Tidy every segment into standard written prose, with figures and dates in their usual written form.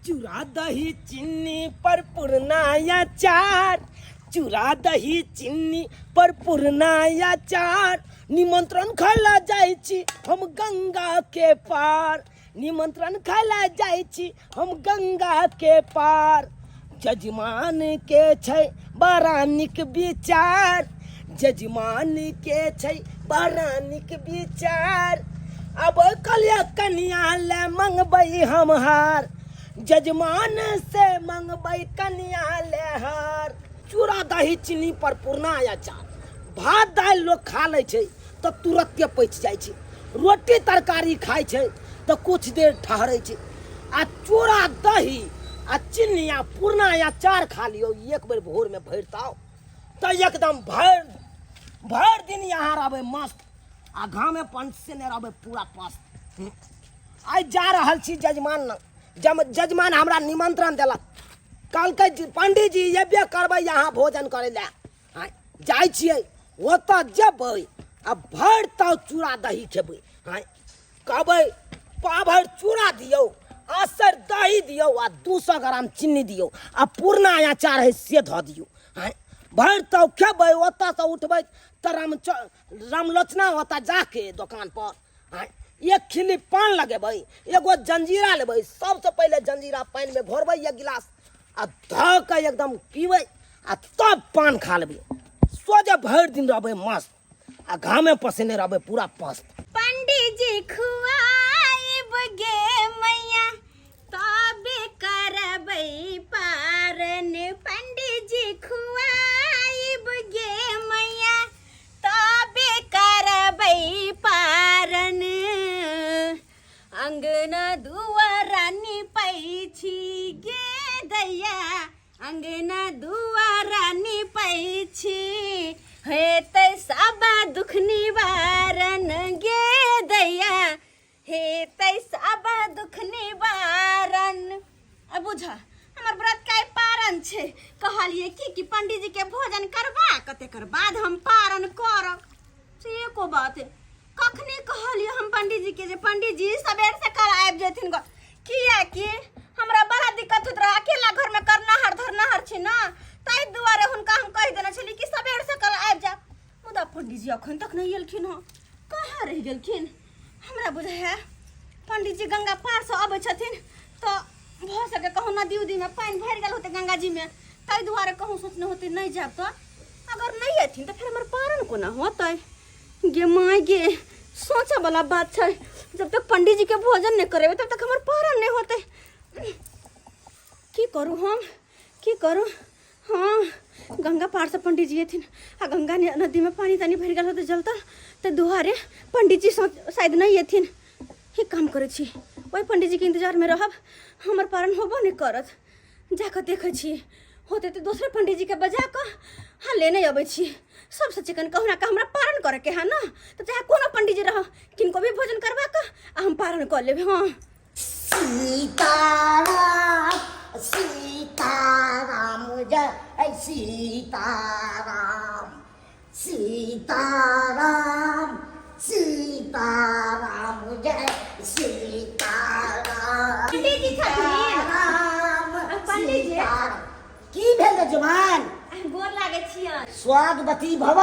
चूड़ा दही चीनी पर पुरना अचार, चूड़ा दही चीनी पर पुरना अचार, निमंत्रण खाला जाइ छी हम गंगा के पार, निमंत्रण खाला जाइ छी हम गंगा के पार। जजमान के छै बड़ा नीक विचार, जजमान के छै बड़ा नीक विचार, अब कलिया कनिया ले मंगबै हम हार, जजमान से मंगबै कनिया ले हार। चूड़ा दही चीनी पर पुरना अचार, भात दालि लोक खा लै छै तऽ तुरत्ते पचि जाइ छै, रोटी तरकारी खाइ छै तऽ कुछ देर ठहरै छै, आ चूड़ा दही आ चीनी आ पुरना अचार खा लियौ एक बेर भोरमे भरि ताव तऽ एकदम भरि भरि दिन यहाँ रहबै मस्त आ घामे पंच से नहि रहबै पूरा पस्त। आइ जा रहल छी जजमान लग, जजमान हमरा निमंत्रण देलक, कहलकै पंडीजी एबे करबै यहाँ भोजन करै लए। आँय, जाइ छियै ओतऽ जेबै आ भरि ताव चूड़ा दही खेबै। आँय, कहबै पाभरि चूड़ा दियौ, असर दही दियौ आ 200 ग्राम चीनी दियौ आ पुरना अचार है से धऽ दियौ। आँय, भरि ताव खेबै, ओतऽसँ उठबै तऽ रामलोचना ओतऽ जाके दोकान पर आँय, एक खिल्ली पान लगेबै, एगो जंजीरा लेबै, सबसँ पहिले जंजीरा पानिमे घोरबै एक गिलास आ धऽ कऽ एकदम पीबै आ तब पान खा लेबै। सोझे भरि दिन रहबै मस्त आ घामे पसीने रहबै पूरा पस्त। पंडीजी खुआइब गे मैया तबे करबै पारन, पंडीजी खुआइब गे मैया तबे करबै पारन, अंगना दुआरा निपै छी गे दैया, अंगना दुआरा निपै छी, हेतै सब दुख निवारण गे दैया, हेतै सब दुख निवारण। आ बुझ हमर व्रत के पारण छै, कहलिए की कि पंडीजी के भोजन करबा के तेकर बाद हम पारण करब, से एको बात कखनी कहलिए हम पंडीजी के जे पंडीजी सबेर से कल आबि जेथिन ग, किया कि हमरा बड़ा दिक्कत होइत रहे अकेला घर में करनाहर धरनाहर छी ना, ताहि दुआरे हुनका हम कहि देने छली कि सबेर से कल आबि जायब, मुदा पंडीजी अखन तक नहि एलखिन हँ, कहाँ रहि गेलखिन? हमरा बुझाइ है पंडीजी गंगा पार से अबै छथिन तऽ भऽ सके कहूँ नदी उदीमे पानि भरि गेल होतै गंगा जीमे, ताहि दुआरे कहूँ सोचने होतै नहि जायब, तऽ अगर नहि एथिन तऽ फेर हमर पारण कोना होतै? गे माय गे, सोचऽ वाला बात छै, जब तक पंडीजी के भोजन नहि करेबै तब तक हमर पारण नहि होतै। की करू हम, की करू? हाँ गंगा पार से पंडित जी एथिन आ गंगा नदी में पानी तानी भरि गेल होतै जलता, तऽ दुआरे पंडित जी शायद नहीं एथिन। एक काम करै छी, ओहि पंडित जी के इंतजार में रहब, हमर पारण होबो नहीं करत, जाकऽ देखै छी होतै तऽ दोसरे पंडित जी के बजा कऽ हाँ लेने अबै छी। सबसँ चिकन कहुना कऽ हमरा पारण करैके है ना, तऽ चाहे कोनो पंडित जी रह किनको भी भोजन करवा कऽ आ हम पारण कऽ लेबै। हाँ सीताराम सीताराम जय सीताराम, सीताराम सीताराम जय सीताराम। पंडित जी छथिन। सीताराम, पंडित जी। सीताराम। की भेल जवान? गोर लागै छियन। स्वागवती भव।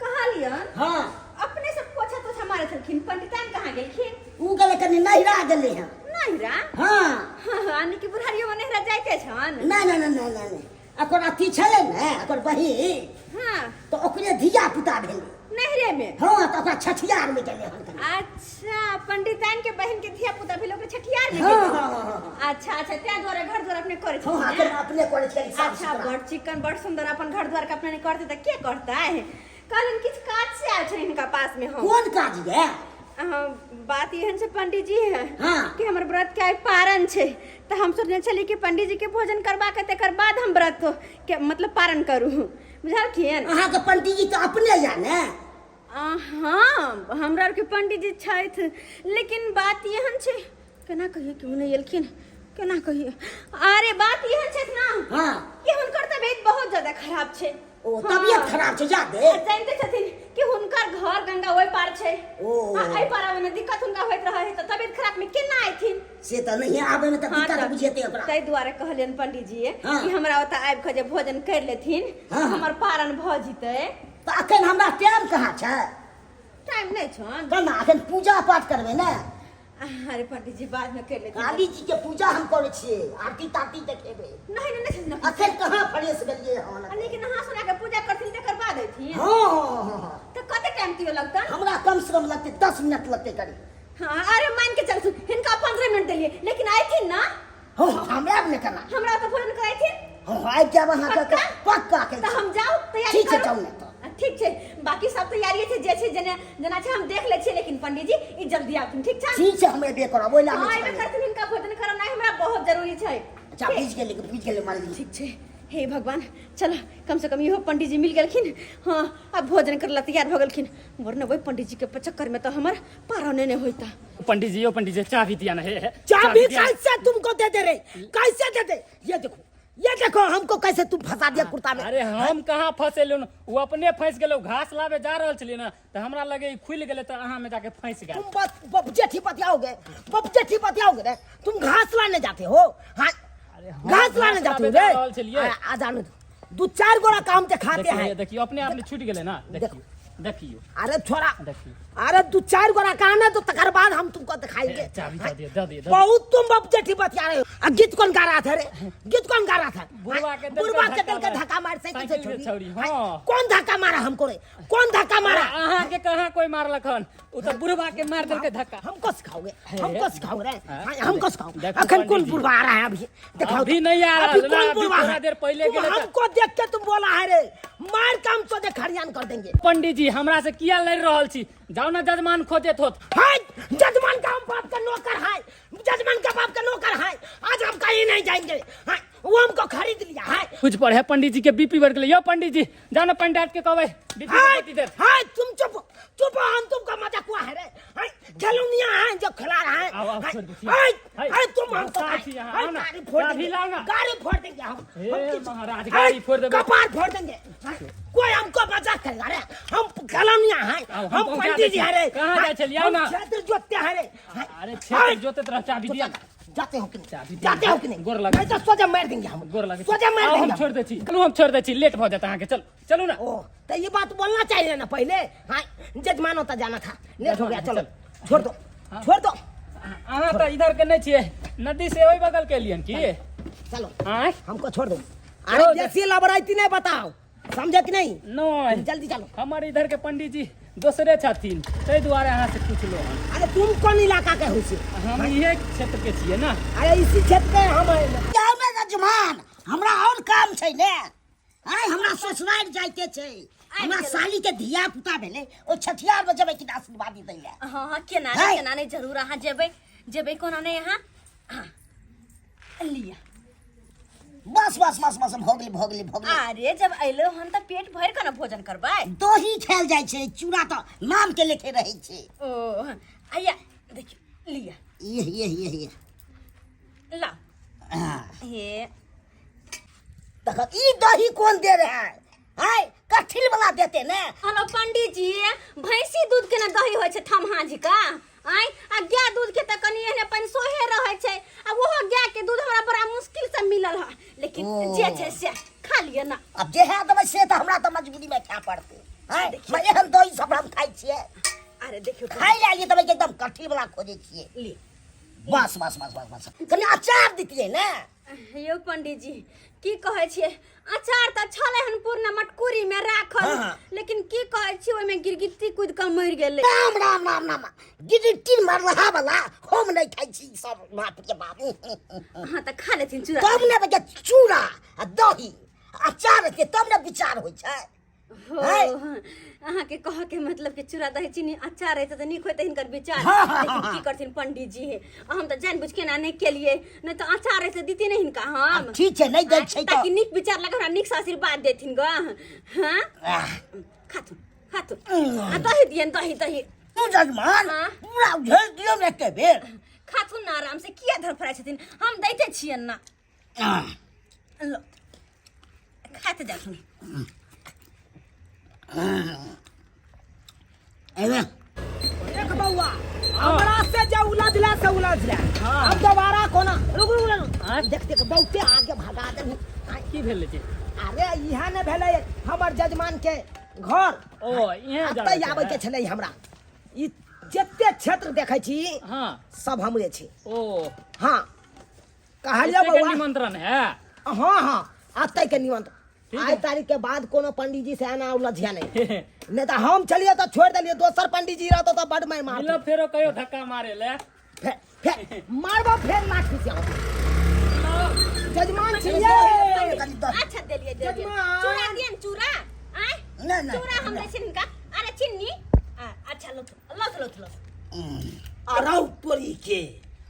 कहलियन हाँ। अपने सब पोछा तोछा मारे छलखिन, पंडितान कहाँ गेलखिन? उ गेलै कनि नहिरा गेलै हँ। नहिरा? हाँ। हाँ, हाँ, यानी कि बुढ़ारियो में नहिरा जाइते छन? नहीं नहीं नहीं नहीं नहीं अकर अथी छलै ने, अकर बहिन। हाँ। तो ओकरे धिया पुता भेलै नहिरे में। हाँ, तो ओकरा छठियार में गेलै हन कनि। अच्छा, पंडितान के बहिन के धिया पुता भेलै ओकरे छठियार में हाँ, गेलै। हाँ, हाँ, हाँ, हाँ। अच्छा अच्छा, तें दुआरे घर द्वार अपने करै हाँ, हाँ, छथिन, ने? अपने करै छियै, साफ अच्छा, सुथरा। बड़ चिकन बड़ सुंदर अपन घर द्वार के अपने नहीं करते तऽ के करतै? कहलिन किछु काज से आयल छलै हिनका पास में हम। कोन काज ये? अहाँ, बात एहन छै पंडित जी है हाँ। कि हमर व्रत के आइ पारण छै, तऽ हम सोचने छली कि पंडित जी के भोजन करबा के तकर बाद हम व्रत के मतलब पारण करू, बुझलखिन? अहाँके पंडित जी तऽ अपने या ने? हाँ, हमरा आरके पंडित जी छथि, लेकिन बात एहन छै, केना कहिए कि ओ नहि एलखिन, केना कहिए? अरे बात एहन छै ना हाँ। कि हुनकर तबियत बहुत ज्यादा खराब छै। ओ हाँ। तबियत खराब छै जादे? आ जानते छथिन कि हुनकर घर गंगा ओहि पार छै। ओ। आ एहि पार आबै में दिक्कत हुनका होइत रहै है, तऽ तबियत खराब में केना अयथिन? से तऽ नहिए आबै में तऽ हाँ, दिक्कत तऽ बुझेतै ओकरा। ताहि दुआरे कहलियनि पंडीजी हाँ। कि हमरा ओतऽ आबि कऽ जे भोजन करि लेथिन, हाँ। हमर पारन भऽ जेतै। तऽ अखन हमरा टाइम कहाँ छै? टाइम नहि छनि? केना अखन पूजा पाठ करबै ने। अरे पंडीजी, बाद में कर लेथिन। काली जी के पूजा हम करै छियै, आरती तारती देखेबै। नहीं नहीं नहीं नहीं। अखन कहाँ फ्रेश भेलियै हन? आ, लेकिन नहा सोना के पूजा करथिन तकर बाद अयथिन। हाँ। तऽ कते टाइम तियो लगतन? हमरा कम से कम लगतै 10 मिनट लगतै करीब। हाँ, अरे मान के चलथुन, हिनका 15 मिनट देलिए, लेकिन अयथिन ना? हाँ, हमरा आब ने करना। हमरा तऽ भोजन करायथिन। हाँ, आबि जायब अहाँके। पक्का? पक्का कहै तऽ छी। हम जाउ तैयारी ठीक छै, करू? जाउ ने तऽ। आ, ठीक छै, बाकी सब तैयारी छै, जे छै जेना जेना छै हम देख लै छियै, लेकिन पंडीजी ई जल्दी आबथिन, ठीक छै? ठीक छै, हम एबे करब, ओहि ला हाँ, नहि एबे छै। करथिन, हिनका भोजन करनाइ हमरा बहुत जरूरी छै। अच्छा, बुझि गेली, बुझि गेली मालिक। ठीक छै। हे भगवान, चल कम से कम इहो पंडीजी मिल गेलखिन। हाँ, आब भोजन कर ला तैयार भऽ गेलखिन, वरना वही पंडीजी के चक्कर में तो हमर पारने नहीं होता। पंडित जी, यो पंडित जी, चाबी दिया ना। हे हे, चाबी दिया ना। कैसे तुमको दे दे रे? कैसे दे दे? ये देखो, ये देखो, हमको कैसे तुम फंसा दिया कुर्ता में। अरे हम कहाँ फंसेलु? वो अपने फंस गेलो। घास लाबे जा रहल छलियै ना, तऽ हमरा लगे ई खुलि गेलै, तऽ अहाँ में जाके फंस गेल। तुम बस बपजेठी बतियाओगे, बपजेठी बतियाओगे रे। तुम घास लाने जाते हो? हाँ, हम घास लाने घास जाते हो लाबे जा रे? रहल छलियै। आ जाने दो, दू चार गोरा काम दिखाते देखियो हैं। देखियो, अपने आप ने छूट गेलै ना। देखियो, देखियो। अरे छोरा। देखियो। अरे दू चार गोरा काम है तो तकर बाद हम तुमको दिखाएंगे। ए, चाबी दऽ दियौ, दऽ दियौ, दऽ दियौ। बहुत तुम बपजेठी बतिया रहे हो। आ गीत कौन गा रहा था रे? गीत कौन गा रहा था? बुढ़वा के दिल बुढ़वा के के दिल के धक्का धक्का मार साइकिल से। साइकिल से छोड़ी। छोड़ी, हाँ। कौन धक्का मारा हमको रे? कौन धक्का मारा? अहाँ के कहाँ कोई मारलक हन? उ तऽ बुढ़वा के मार देलकै धक्का। हमको सिखाओगे? हमको सिखाओगे रे? हाँ। हाँ, हमको सिखाओगे? देखो अखन कौन पंडित जी। बुढ़वा आ रहा है अभी? दिखाओ। अभी नहीं आ रहा अभी है ना, कौन अभी बुढ़वा थोड़ा है? देर पहले तुम गेलै तऽ- हमको देख के तुम बोला है रे? मार काम सोचे खरियान कर देंगे। पंडित जी, हमरा से किया लड़ रहल छी? जाउ ना, जजमान खोजैत होत। हाय, जजमान का हम बाप का नौकर है, जजमान का बाप का नौकर है। आज हम कहीं नहीं जाएंगे। हाँ, वो हमको खरीद लिया है। कुछ पढ़े पंडित जी के बीपी बढ़ गेलै। यौ पंडित जी, जाउ ना, पंडित के कहबै बीपी के हाय गोटी देत। हाय, तुम चुप, चुप हो, हम तुमको मजाक हुआ है रे? हाय, खिलौनिया है जो खिला रहा है। आओ, आओ, हाय, छोड़ दो, ठीक। हाय, हाय, हाय, तुम हमको साथ ही यहाँ हाय, आओ ना। गाड़ी फोड़ चाबी देंगे, लाओ ना। गाड़ी फोड़ देंगे हम। हे हम किस- महाराज, हाय, गाड़ी फोड़ देबै। कपार फोड़ देंगे। हाय, कोई हमको मजाक करेगा रे? हम खिलौनिया है, आओ, हम हम पहुंचा पंडित जी दै है रे। छी। कहाँ हाय, जाइ छलियै? आओ हम ना। क्षेत्र जोतते हैं रे। हाय, अरे हाय, क्षेत्र जोतैत रह, चाबी दिया। जाते हो कि नहीं? चाबी दिया। जाते हो कि नहीं? गोर लगे। नहीं तो सोजा मार देंगे हम। गोर लगे। सोजा मार आओ, देंगे हम हम। छोड़ दै छी, चलू, हम छोड़ दै छी, लेट भऽ जायत अहाँके, चल, चलू ना। ओ तो ये बात बोलना चाहिए ना पहले। हाँ, जजमान होता जाना था, लेट हो गया। चलो, चल। छोड़ दो, छोड़ दो। अहाँ तऽ इधर के नहीं छियै, नदी से ओहि बगल के एलियन की? चलो। आँय? हमको छोड़ दो। अरे चलो। जैसी लबराइती नहीं बताओ, समझे कि नहीं? नहीं। जल्दी चलो। हमर इधर के पंडित जी दोसरे छथिन, ताहि दुआरे अहाँ से पुछलो हन। अरे तुम कौन इलाका के हो से? हम इहे क्षेत्र के छियै ना। अरे इसी क्षेत्र के हम हैं। जाउ ने जजमान, हमरा और काम छै ने। आय हमरा ससुरारि जाइके छै, हमरा साली के धिया पुता भेलै, ओ छठियार में जेबै कि आशीर्वाद दै लए। हाँ, केना है। नहि, केना नहि, जरूर अहाँ जेबै, जेबै, कोना नहि अहाँ। हाँ, लिअ। बस बस बस बस, भऽ गेलै, भऽ गेलै, भऽ गेलै। अरे जब अयलो हन तऽ पेट भरि कऽ ने भोजन करबै। दही खायल जाइ छै, चूड़ा तऽ नाम के लेखे रहै छै। ओ आइया, देखियौ, लिअ। ये ये ये ये। लाउ। हाँ। हे। तखन ई दही कोन दे रहा है? आय कठिल वाला देते ने। हेलो पंडित जी, भैंसी दूध के ने दही होइ छै थमहा झिका। आय आ गाय दूध के तऽ कनि एहने पानि सोहे रहै छै, आ ओहो गाय के दूध हमरा बड़ा मुश्किल से मिलल है, लेकिन ओ। जे छै से खा लिअ ना। आब जे है देबै से तऽ हमरा तऽ मजबूरी में खाय पड़तै। आय देखियौ। मैं एहन दही सब हम खाइ छियै? अरे देखियौ। खाइ लए एलियै तब एकदम कठिल वाला खोजै छियै। ली। बस बस बस बस बस, कनि अचार दितियै ने। यौ पंडित जी, की कहै छियै, अचार तऽ छलै हन पूर्ण मटकुरी में राखल, हाँ। लेकिन की कहै छी, ओहिमे गिरगिट्टी कूद कऽ मरि गेलै। राम राम राम राम, गिरगिट्टी मरलहा वाला हम नहि खाइ छी ई सब, बाप रे बाप। अहाँ तऽ खा लेथिन चूड़ा। तब ने बच्चा चूड़ा आ दही अचार रहतै तब ने विचार होइ छै। हो। है। अहाँके कहऽ के मतलब कि चूड़ा दही चीनी अचार रहतै तऽ नीक होइतै हिनकर विचार। हाँ, हाँ, लेकिन हाँ, की करथिन पंडित जी, हम तऽ जानि बुझि के एना नहि केलियै, नहि तऽ अचार रहतै दितियै ने हिनका हम। ठीक छै, नहि दै छै तऽ ताकि नीक विचार लगा हमरा नीक से आशीर्वाद देथिन ग। हाँ। आह, खाथुन, खाथुन, आ दही दियनि, दही, दही। तू जजमान हाँ। पूरा उझेल दियौ ने एके बेर। खाथुन ने आराम से, किया धरफड़ाइ छथिन? हम दैते छियनि ना। आह, लो, खाते जाथुन। एवे देख बौआ, हमरा से जे उलझला से उलझला। हाँ। अब दोबारा कोना रुक रुक रुक। हाँ? देख देख बहुते आगे भगा देनी। की भेल छै? अरे इहा ने भेलै हमर जजमान के घर। ओ इहाँ एतै आबै के छलै हमरा। ई जते क्षेत्र देखै छी हाँ सब हमरे छै। ओ हाँ कहलियो एते के बौआ। निमंत्रण है। हाँ हाँ अतै के निमंत्रण। ठीक आइ है। तारीख के बाद कोनो पंडीजी से आना उलझिया नहीं, नहीं तो हम चलिए तो छोड़ देलिए, दोसर पंडीजी रहतो तो बड मार मारतो। मिलो फेरो कहियो धक्का मारे ले। फे फे मारबो फेर लाठी से हम। जजमान छियै। अच्छा देलिए देलिए। जजमान। चूड़ा दियन चूड़ा। आय नहीं, नहीं, चूड़ा हम दै छियनि हिनका। अरे चिन्नी अच्छा लो लो लो लो। अरौ तोरी के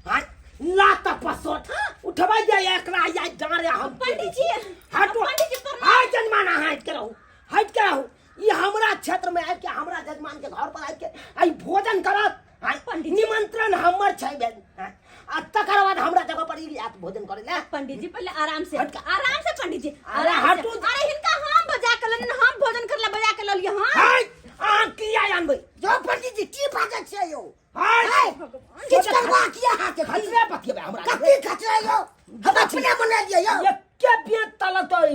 हाँ लात पसोट उठबै दे एकरा या डारे हम। पंडीजी हटो। पंडीजी प्रणाम। हाय जजमान, अहाँ हटि के रहू, हटि के रहू। ई हमरा क्षेत्र में आबि के हमरा जजमान के घर पर आबि के आई भोजन करत। आइ पंडीजी। निमंत्रण हमर छै बेन। आइ, आ तकर बाद हमरा जगह पर ई आयत भोजन करे ले। पंडीजी पहले आराम से, हट। आराम से पंडीजी, अरे आराम से। हटू। अरे हिनका हम बजा के लेने, हम भोजन करला बजा के ललिए। हां हाय अहाँ किया आनबै? जो पंडीजी की बाजै छियै यौ? हाय हाय, किछु करबा किया अहाँके? खतरे बतियेबै हमरा। कथी खतरा यौ? हम अपने मनेलियै यौ। एके बेर तलक तो ए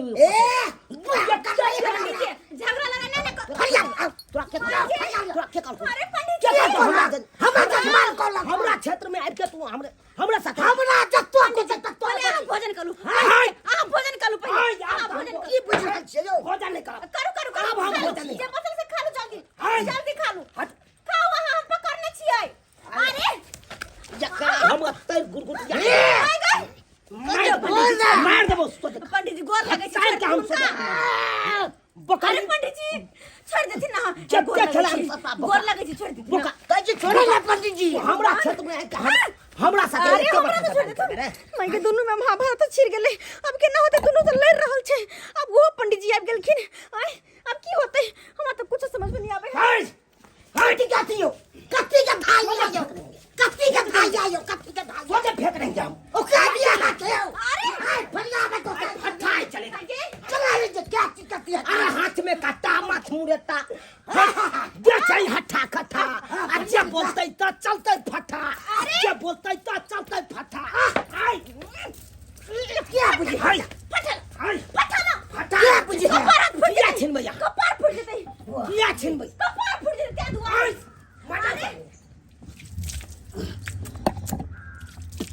पंडीजी झगड़ा लगा ना ना फरियाद आउ। तोरा के फरियाद। तोरा के कहलको? अरे पंडीजी के कहलको? हमरा हमरा जजमान कहलक। हमरा क्षेत्र में आबि के तू हमरे हमरा साथे हमरा जतो के ततो। पहले अहाँ भोजन करू। हाय। अहाँ भोजन करू पहले। हाय, अहाँ आब भोजन हम करू। की बुझि रहल छियै यौ? भोजन नहीं करब। करू करू करू। आब हम खा लू। भोजन नहीं जे बचल से खा लू जल्दी। हाय। जल्दी खा लू। हट। खाओ अहाँ, हम पकड़ने छियै। अरे जकरा हम अत्ते गुरगुटिया आइ गए। मार बोल ना। मार देबो सोच। पंडीजी गोर लगै छी। साइड के हम हुनका। बकरी। अरे पंडीजी छोड़ देथिन ना। जब गोर के लगै खेला छी। हम गोर लगै छी, छोड़ देथिन ना। बोका। कहै छी छोड़े ने पंडीजी। हमरा क्षेत्र में आबि के हमरा साथे अरे एके हमरा बार तो छोड़ खतरा देथुन। माय के दुनू में महाभारत छिड़ गेलै। अब केना होतै? दुनू तऽ लड़ रहल छै। अब ओहो पंडीजी आबि गेलखिन। आय अब की होतै? हमरा तऽ कुछो समझ में नहीं आबै है। हाय हाय कथी कथी यौ? कथी के भाई यौ? कथी के भाई यौ? कथी के भाई? सोचे फेंक रहे हम। ओकरा बियाह के यौ। अरे। हाय फरियाद को फट्ठा है चलेगा। चला रे जे क्या चीज कथी है? अरे हाथ में कट्टा माथ मुरेता जे छै हट्ठा कट्ठा, आ जे बोलतै त चलतै फट्ठा, जे बोलतै त चलतै फट्ठा। आय क्या बुझि हाय फटल हाय फटल फट्ठा क्या बुझि कपार हाथ फुटि किया जेतै। छिनबै यहाँ? कपार फुटि जेतै। किया छिनबै? कपार फुटि जेतै तें दुआरे। आय मजा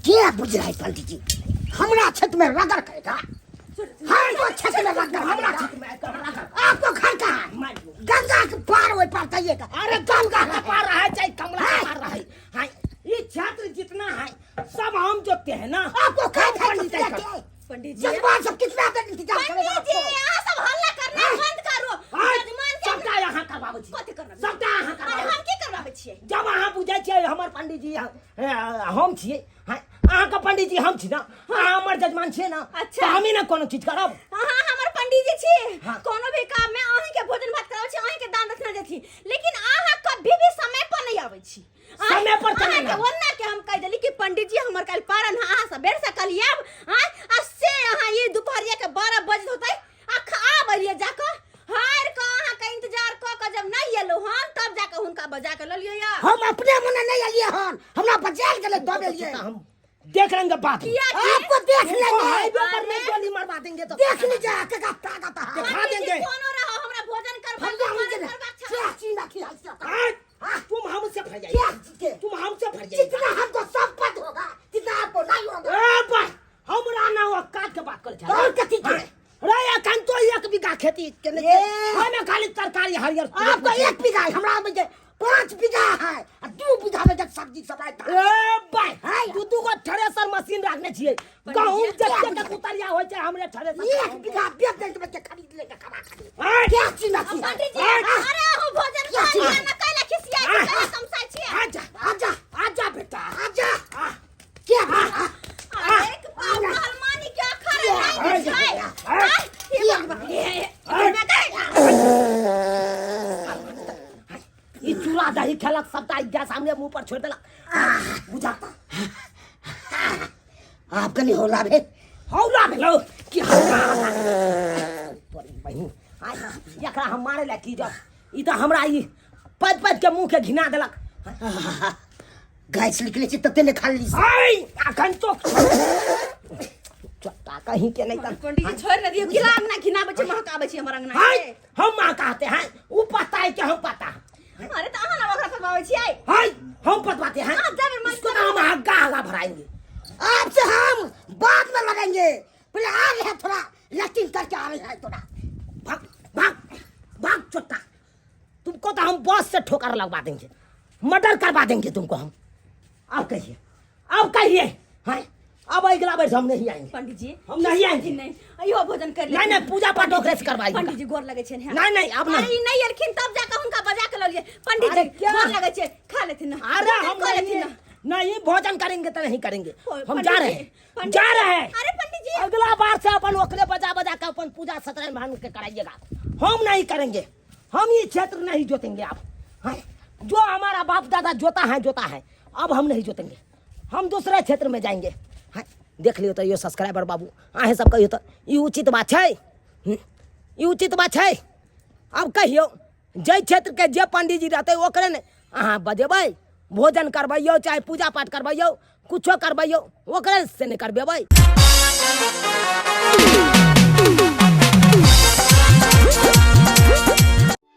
क्या बुझ रहा है पंडित जी? हमरा क्षेत्र में रगड़ करेगा? हमको क्षेत्र में रगड़ हमरा करेगा? क्षेत्र में आबि कऽ रगड़। आपको घर कहाँ है? मार दियौ। गंगा के पार ओहि पार जाइएगा। अरे गंगा के पार रहे चाहे कमला के पार रहे, हाँ ये क्षेत्र जितना है सब हम जोते हैं ना। आपको सब घर है पंडित कितना कर। के? पंडित जी जजमान सब कितना देर इंतजार करेगा पंडित जी आपको? अहाँ सब हल्ला करना बंद करू। हाँ, जजमान के सबटा यहाँ करबाबै छी। कथी करबाबै? सबटा अहाँ अरे करबाबै। हम की करबाबै छियै? जब अहाँ बुझै छियै हमर पंडीजी हम छियै, हाँ, अहाँके पंडीजी हम छी ना, अहाँ हमर जजमान छियै ना। अच्छा। तऽ हमही ने कोनो चीज करब। अहाँ हमर पंडीजी छी। हाँ। कोनो भी काम में अहीं के भोजन भात कराबै छी, अहीं के दान दक्षिणा दै छी, लेकिन अहाँ कभी भी समय पर नहीं आबै छी। समय पर केना अहाँके नहि? ओन्ना के हम कहि देली कि पंडीजी हमर काल्हि पारन है, अहाँ सबेर से कल आयब। आँय, आ से अहाँ ई दुपहरिया के 12 बजे होतै आ आब एलियै जाकऽ हारि कऽ अहाँके इंतजार कऽ कऽ जब नहीं एलहुँ हन तब जाकऽ हुनका बजा कऽ ललियै या। हम अपने मने नहीं एलियै हन, हमरा बजायल गेलै तब एलियै। हम देख लेंगे बात। किया की? आपको देख लेंगे। हाईवे पर नहीं गोली मरवा देंगे तो देख लीजिए आके ताकत है। दिखा पंडीजी, देंगे। कोनो रहो हमरा भोजन करबा फरिया पारण लीजिए। करबाक छल। क्या चीज रखी है इसका? आय, तुम हमसे फर क्या जाइए। चीज के? तुम हमसे फर जाइए। जितना हमको संपत्ति होगा तितना आपको नहीं होगा। ए बस हमरा ना औकात के बात कर छे। और कथी के? रे एखन तो 1 बीघा खेती केने ए। छियै, ओहिमे खाली तरकारी हरियर। आपको 1 बीघा है, हमरा में जे 5 बीघा है आ 2 बीघा में जे सब्जी सब है। ए भाई, हाय। दू दू गो थ्रेसर मशीन राखने छियै। गहूम जते तक उतरिया होइ छै हमरे थ्रेसर। 1 बीघा बेच देंगे बच्चे खरीद लेंगे खड़ा खरीद। हाय। क्या चीज रखी है? पंडीजी आय। अरे अहूँ भोजन क्या खा चीज? लिअ ना, कैला खिसियाइ छी, आय। कैला तमसाइ छियै? आजा आजा आजा बेटा आजा। आ क्या? अरे एक पाव पहलवानी के अखाड़ा नहीं छै। आय। आय, हे भगवान, हे, हे, हे, ई चूड़ा दही खेलक सबटा गैस सामने मुंह पर छोड़ देलक। बुझाता आपके नहीं होला भेल। हौला भेलौ कि हौला तोरी बहिन। आय एकरा हम मारे ला की जब ई तऽ हमरा ई पद पद के मुंह के घिना देलक। गैस निकले छै तते ने खा ली। आइ अखन तो चट्टा कहीं के नहीं तब। पंडित जी छोड़ न दियो, गिला अंगना घिनाबै छै, महकाबै छै हमर अंगना हाय के। हम माँ कहते हैं वो पता है कि हम पता है। अरे तो अहाँ ना ओकरा पतवाबै छियै। हाय हम पतवाते हैं। हाँ, जब मन इसको तो हम हग्गा हग्गा भराएंगे। आपसे हम बाद में लड़ेंगे, पहले आ रहे हैं थोड़ा लैट्रिन करके आ रहे हैं थोड़ा। भाग भाग भाग चोट्टा, तुमको तो हम बॉस से ठोकर लगवा देंगे, मर्डर करवा देंगे तुमको हम। अब कहिए, अब कहिए, हाँ अब अगला बार हम नहीं आएंगे। पंडित जी हम नहीं आएंगे। नहीं अयो भोजन कर नहीं नहीं पूजा पाठ ओकरे से करवाएंगे। पंडित जी गोर लगे छनि। नहीं नहीं अब अरे नहीं। ई नहीं एलखिन तब जाके हुनका बजा के ललिए। पंडित अरे जी क्या? गोर लगे छै, खा लेथिन ना। अरे भोजन हम कऽ नहीं लेथिन ना। नहीं भोजन करेंगे तो नहीं करेंगे, ओ, हम पंडित जा रहे जी, हैं, पंडित जा जी। रहे हैं। अरे पंडित जी अगला बार से अपन ओकरे बजा बजा के अपन पूजा सत्यनारायण भगवान के कराइएगा, हम नहीं करेंगे, हम ये क्षेत्र नहीं जोतेंगे। आप हाँ, जो हमारा बाप दादा जोता है जोता है, अब हम नहीं जोतेंगे, हम दूसरे क्षेत्र में जाएंगे। हाँ देख लियो तो यो सब्सक्राइबर बाबू अहें सब कहियो तो ई उचित बात छै, ई उचित बात छै। अब कहियो जाहि क्षेत्र के जे पंडित जी रहते ओकरे ने अहाँ बजेबै, भोजन करबैयौ चाहे पूजा पाठ करबैयौ कुछो करबैयौ ओकरे से नहीं करबेबै।